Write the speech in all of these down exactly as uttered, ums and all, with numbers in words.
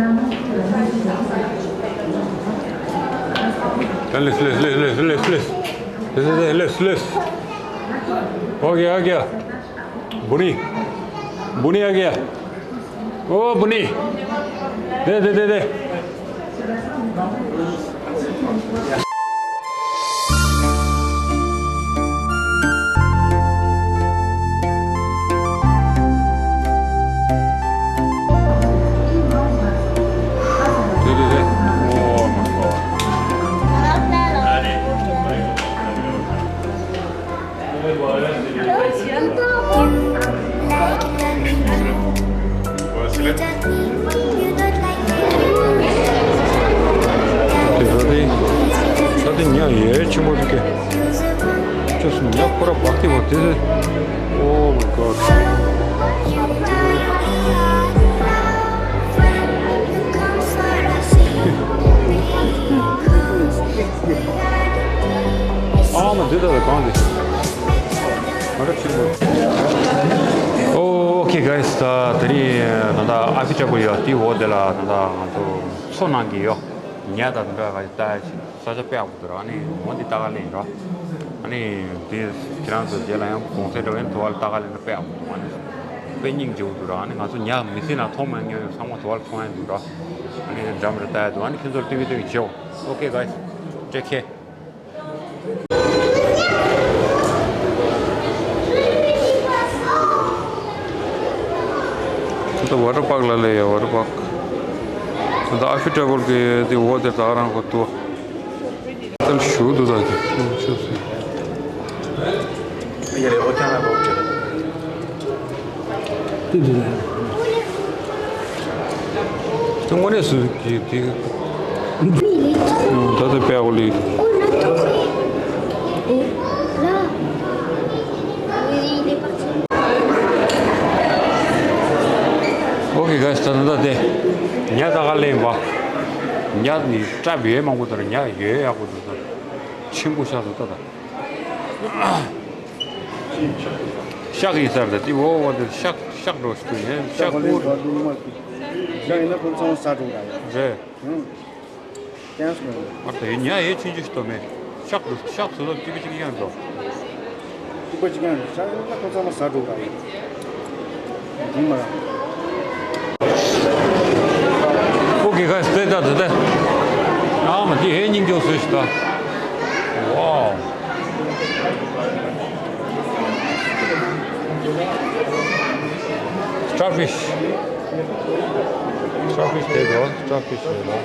Let's, let's, let's, let's, let's, let's. This is it, let's, let's. Okay, okay. Bunny. Bunny आ गया। ओ, Bunny। दे, दे, दे, दे। དེ་ད་དེ་ད་དེ་ཉ་ཡོད་ཆེན་པོ་འདུག་གས། ཅོ་སུ་ཉ་ཁོ་ར་བག་སྟེ་བ་དེ། Oh my God. ཨ་མ་འདི་ལྟ་བའི་གང་འདི། ང་ར་ཆེན་པོ། ཨོ་ཨོ་ཁེ་གྷའི་སི། ད་དེ་རིང་ད་ལྟ་ཨ་ཕི་ཊ་པོ་ཡོད་དེ་འོ་དེ་ལ་ད་ལྟ་ང་ཚོ་མཚོ་ནང་གི་ཡོད། ཉ་དང་འདྲ་ག་ལྟ་ཡ་ཞིག་ས་ཆ་དཔེ་ཡག་པོ་འདུག་ར། ཨ་ནི་འོ་འདི་ལྟ་ག་ལེན་ར། ཨ་ནི་འདི་ཁྱེད་རང་ཚོ་རྗེས་ལ་ཡང་གོང་སེ་འགྲོ་ཡན་དུ་བ་ལ་ལྟ་ག་ལེན་ན་དཔེ་ཡག་པོ་འདུག་ཨ་ནི་དཔེ་སྙིང་རྗེ་པོ་འདུག་ར། ཨ་ནི་ང་ཚོ་ཉ་མི་ཚེ་ནང་མཐོང་མ་མྱོང་ཡོད་ཚང་མ་དུ་བ་ལ་མཐོང་ཡ་འདུག་ར། ཨ་ནི་འགྲམ་ར་ལྟ་ཡ་འདུག་ཨ་ནི་ཁྱེད་ཚོར་སྟོན་གི་སྟོན་གི་བྱེད་འོ། Okay guys, take care. ད་ཝ་ཊར་པཱག་ལ་ལས་ཡ་ཝ་ཊར་པཱག་ད་ཨ་ཕི་ཊ་པོ་གི་དེ་འོ་དེ་ད་རང་ཁོ་ཏོ། དལ་ཞུ་དུ་ད་དེ་ཤུ་སུ། དེ་དེ་ལ། དངོས་གནས་སུ་གི་དེ། ད་ལྟ་དཔེ་ཨོ་ལི། ཨོ་ཁེ་གྷའི་སི། ད་ད་དེ་ཉ་ད་ག་ལེན་པ། ཉ་ནི་སྐྲ་ཡོད་མང་པོ་དང་ཉ་ཡོད་ཡག་པོ་འདུག་ད། ཆེན་པོ་ཤ་ཟ་ད་ད། ཤག་ཡིན་ས་རེད། དེ་འོ་འོ་དེ་ཤག་ཤག་འགྲོ་ཞིག་ཡིན་ཤག་ཤག་པོ་རེད། ཤག་ཡིན་ན་ཁོ་ཚང་མ་ཟ་འགྲོ་ར་ཡིན། རེད། ཨུང་། ཀྱང་སོང་། ཨ་ད་ཡོད་ཉ་ཡོད་ཆུང་ཆུང་ཞིག་ཏོ་མེད། ཤག་འགྲོ་ཤག་ཚོ་ཚོ་གཅིག་པ་གཅིག་ཡང་འགྲོ། གཅིག་པ་གཅིག་ཡང་འགྲོ་ཤག་ཡིན་ན་ཁོ་ཚང་མ་ཟ་འགྲོ་ར་ཡིན། འདི་མ་ར། ཨོ་ཁེ་གྷའི་སི། དེ་ད་དེ་དེ། ཨ་མ་དེ་ཧེ་སྙིང་རྗེ་བཟོས་ཤིག་ད། Wow. Starfish. Starfish དེ་དོ། Starfish དེ་དོ།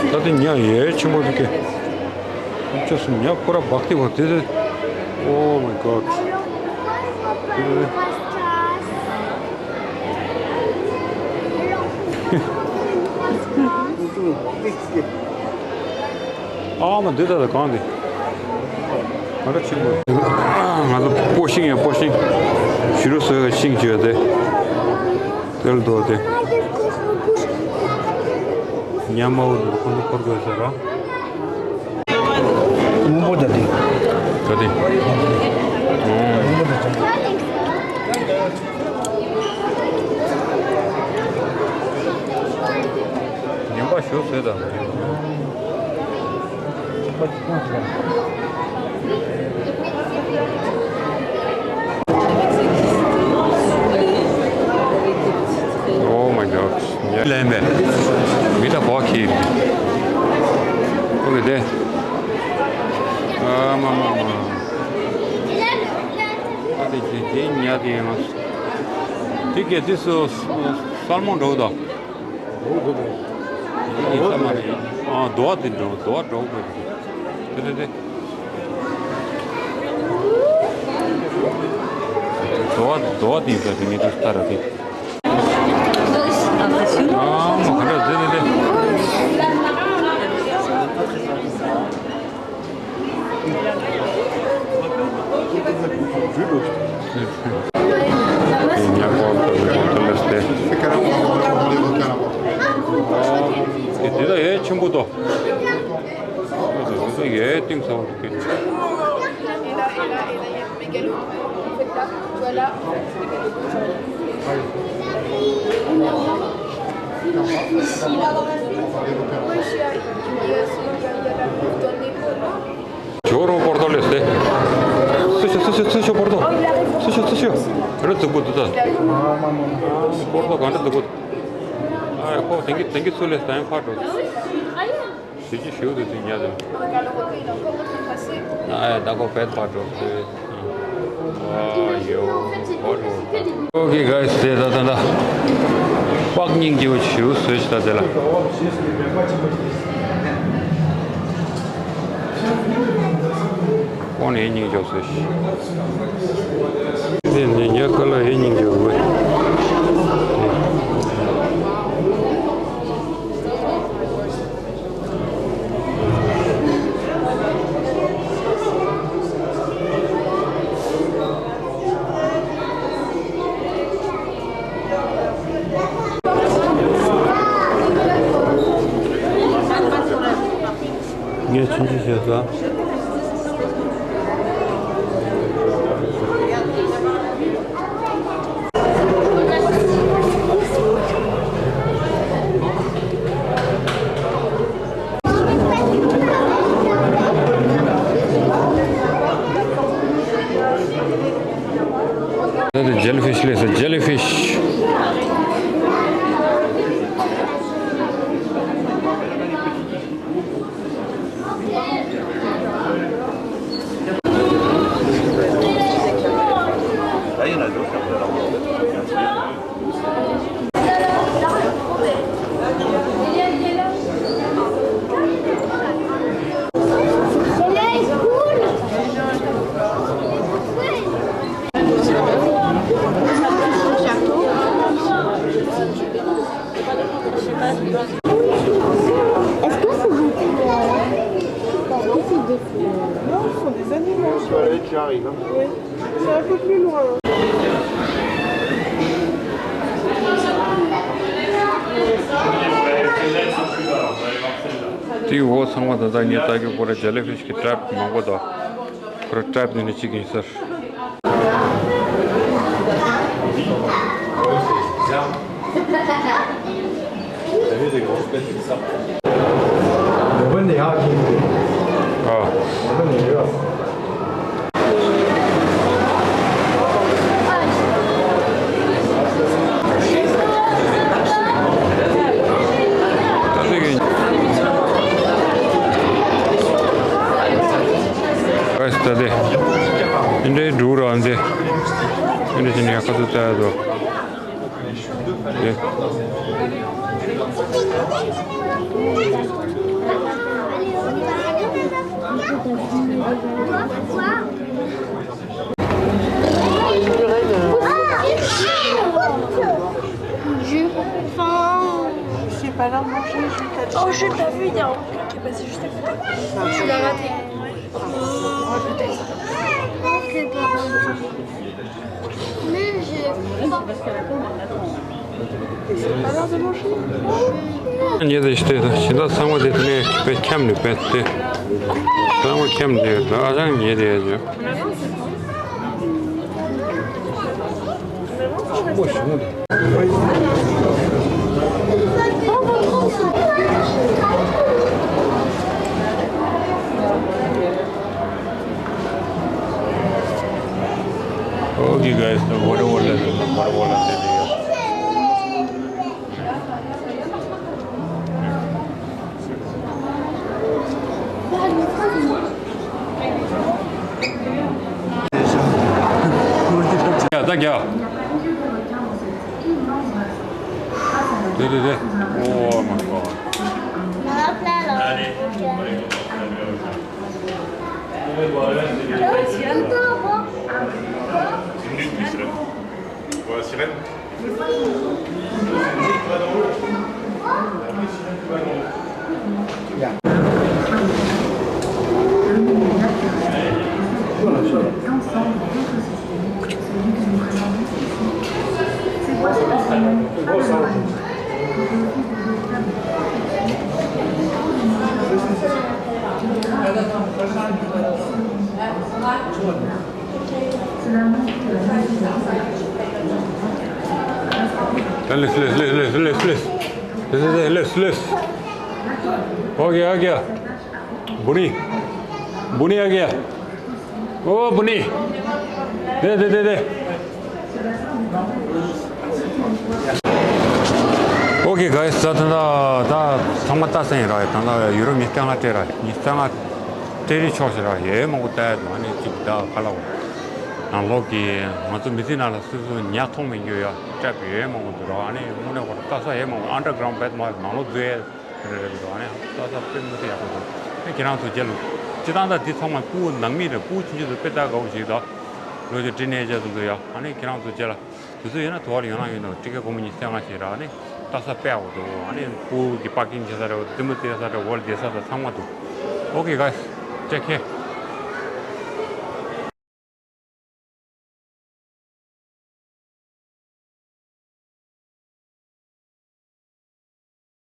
ད་ལྟ་ཉ་ཡོད་ཆེན་པོ་འདུག་གས། ཅོ་སུ་ཉ་ཁོ་ར་བག་སྟེ་བ་དེ་དེ། Oh my God. ཨ་མ་འདི་ད་ད་གང་འདི། ང་ད་ཆེན་པོ། ང་ཚོ་སྤོ་ཤིང་ཡ་སྤོ་ཤིང་། ཞུ་རུ་སོ་ཡ་ཤིང་བཅོས་ཏེ། དེ་ལ་འདུག་སྟེ། ཉ་མ་འུ་འདུག་ཁོ་ཚོ་འཁོར་དགོས་ཟེར་ར། སྔོན་པོ་དང་དེ། ད་དེ། སྔོན་པོ་དང་དེ། ཉན་པ་ཞུ་ཟེར་དང་། Oh my God. ལན་མེད། མི་ད་བོ་ཁྱིར། ཨོ་ཁེ་དེ། ཨ་མ་མ་མ། ཨ་དེ་དེ་དེ་ཉ་དེ་ཡང་། དེ་ག་དེ་སུ་སལ་མོན་འགྲོ་དོ། འགྲོ་དོ། དེ་ག་ས་མ་རེད། ཨ་དོ་བ་དེ་འགྲོ་དོ་བ་འགྲོ་དགོས་དེ། དེ་དེ་དེ། དོ་བ་དོ་བ་དེ་ཡིན་ས་དེ་ངས་དེ་ལྟ་ར་དེ། ཨ་མ་ག་འདྲ་དེ་དེ་དེ། དེ་ཉ་གོ་ ཏོ། ཡེ་ཏིང་ས་བ་རུ་ཀེ། Et là, et là, et là, il y a le mégalo. En fait, là, tu vois, là, en fait, le mégalo, tu vois, là. Ici, là, dans la ville. Oui, je suis à, il y a, il y a, il y a la bouffe dans l'épaule, là. ཇོ་རོ་པོར་ཏོ་ལེ་སྟེ། སུ་ཤོ་སུ་ཤོ་སུ་ཤོ་པོར་ཏོ། སུ་ཤོ་སུ་ཤོ། ར་ཙུ་གུ་ཏུ་ཏ། པོར་ཏོ་ག་འདྲ་ཙུ་གུ། ཨ་ཁོ་དེང་གི་དེང་གི་ཚུ་ལེ་སྟེ་ཕ་ཏོ། དེ་ཅི་ཞུ་དུ་དེ་ཉ་དུ། ཨ་ད་ཁོ་བེད་ཕ་ཏོ་སྟེ། Okay, guys, དེ་ད་ད་ད། པགས་སྙིང་རྗེ་བོ་ཞིག་བཟོས་ཤིག་ད་དེ་ལ། ཁོང་ནས་སྙིང་རྗེ་བོ་བཟོས་ཤིག་དེ་ནས་ཉ་ཁ་ལ་ཡེ་སྙིང་རྗེ་བོ། ངས་ཆུང་ཆུང་བྱས་ས། ད་ལྟ་ཇེ་ལི་ཕིཤ་སླེབས་སོང་། ཇེ་ལི་ཕིཤ། Est-ce que c'est des fleurs ? Est-ce que c'est des fleurs ? Non, ce sont des animaux. Allez, tu arrives, hein. Oui. C'est un peu plus loin. དེའི་འོག་ཚང་མ་ད་ལྟ་ངས་ལྟ་རྒྱུ་ཁོ་ར་ཇེ་ལི་ཕིཤ་གི་ཊེབ་མང་པོ་འདུག་ཁོ་ར་ཊེབ་འདི་ནི་གཅིག་ཡིན་ཟེར། ཨ་ད་དེ། འདི་འདྲའི་འབྲུག་ར་འདི། འདི་འདྲ་བྱས་ནས་ཡག་པོ་བཙལ་འདུག J'ai faim. C'est pas l'heure de manger, je t'ai... Oh, je t'ai vu, il y a un truc qui est passé juste à côté. Tu l'as raté. ཉེ་དེ་ཤི་དེ་ཤི་ད་ཚང་མ་དེ་དེ་ནས་པེ་ཁྱམ་ནས་པེ་དེ་ཚང་མ་ཁྱམ་དེ་ད་ཨ་ཅང་ཉེ་དེ་ཡ་ཇོ། Okay, guys, so what a wonderful, what a wonderful day. ཡ་ད་རྒྱ། དེ་དེ་དེ། Oh my God. Voilà, sirène. Let's, let's, let's, let's, let's, let's. Let's, let's, let's, let's. Okay, okay. Bunny. Bunny आ गया. Oh, Bunny. दे, दे, दे, दे. Okay, guys, ད་ད་ད་ད་ཚང་མ་ལྟ་ས་ཡིན་ར། ད་ད་ཡུ་རོབ་ཉི་ཤུ་རྩ་ལྔ་སྤྲད་ར། ཉི་ཤུ་རྩ་ལྔ་སྤྲད་རིགས་ཆོག་ཤི་ར། ཡེ་མང་པོ་ལྟ་ཡ་འདུག་ཨ་ནི་གཅིག་ད་ཁ་ལག་ནང་ལོག་གི་ང་ཚོ་མི་ཚེ་ནང་ལ་སོ་སོ་ཉ་མཐོང་མི་རྒྱུ་ཡ་སྤྲད་པའི་ཡེ་མང་པོ་འདུག་ར། ཨ་ནི་དངོས་གནས་ཁོ་ར་ལྟ་ས་ཡེ་མང་པོ། underground bed མ་ནང་ལོག་འཛུལ་ཡ་རེ་རེ་འདུག་ཨ་ནི་ལྟ་ས་དཔེ་མི་སྲིད་ཡག་པོ་འདུག་ཨ་ཁྱེད་རང་ཚོ་རྗེས་ལ་སྤྱི་བཏང་ད་འདི་ཚང་མ་ཕྲུ་གུ་ནང་མི་རེད། ཕྲུ་གུ་ཆུང་ཆུང་ཚོ་དཔེ་ལྟ་དགའ་པོ་ཞིག་འདུག་ལོ་ཆུང་ཊིན་ཨེ་ཇར་ཚོ་འདུག་ཡ། ཨ་ནི་ཁྱེད་རང་ཚོ་རྗེས་ལ་དུས་ཚོད་ཡོད་ན་དུ་བ་ལ་ཡོང་ན་ཡོང་དང་། ཊི་ཀེ་ཊི་སྒོར་མོ་ཉི་ཤུ་རྩ་ལྔ་ཞིག་རག་ཨ་ནི་ལྟ་ས་དཔེ་ཡག་པོ་འདུག་ཨ་ནི་ཕྲུ་གུ་གི་པར་ཀིང་བྱེད་ས་རེད་པ། ལྟད་མོ་བལྟ་ས་རེད་པ། འོག་ལ་བསྡད་ས་དང་ཚང་མ་འདུག Okay, guys, take care.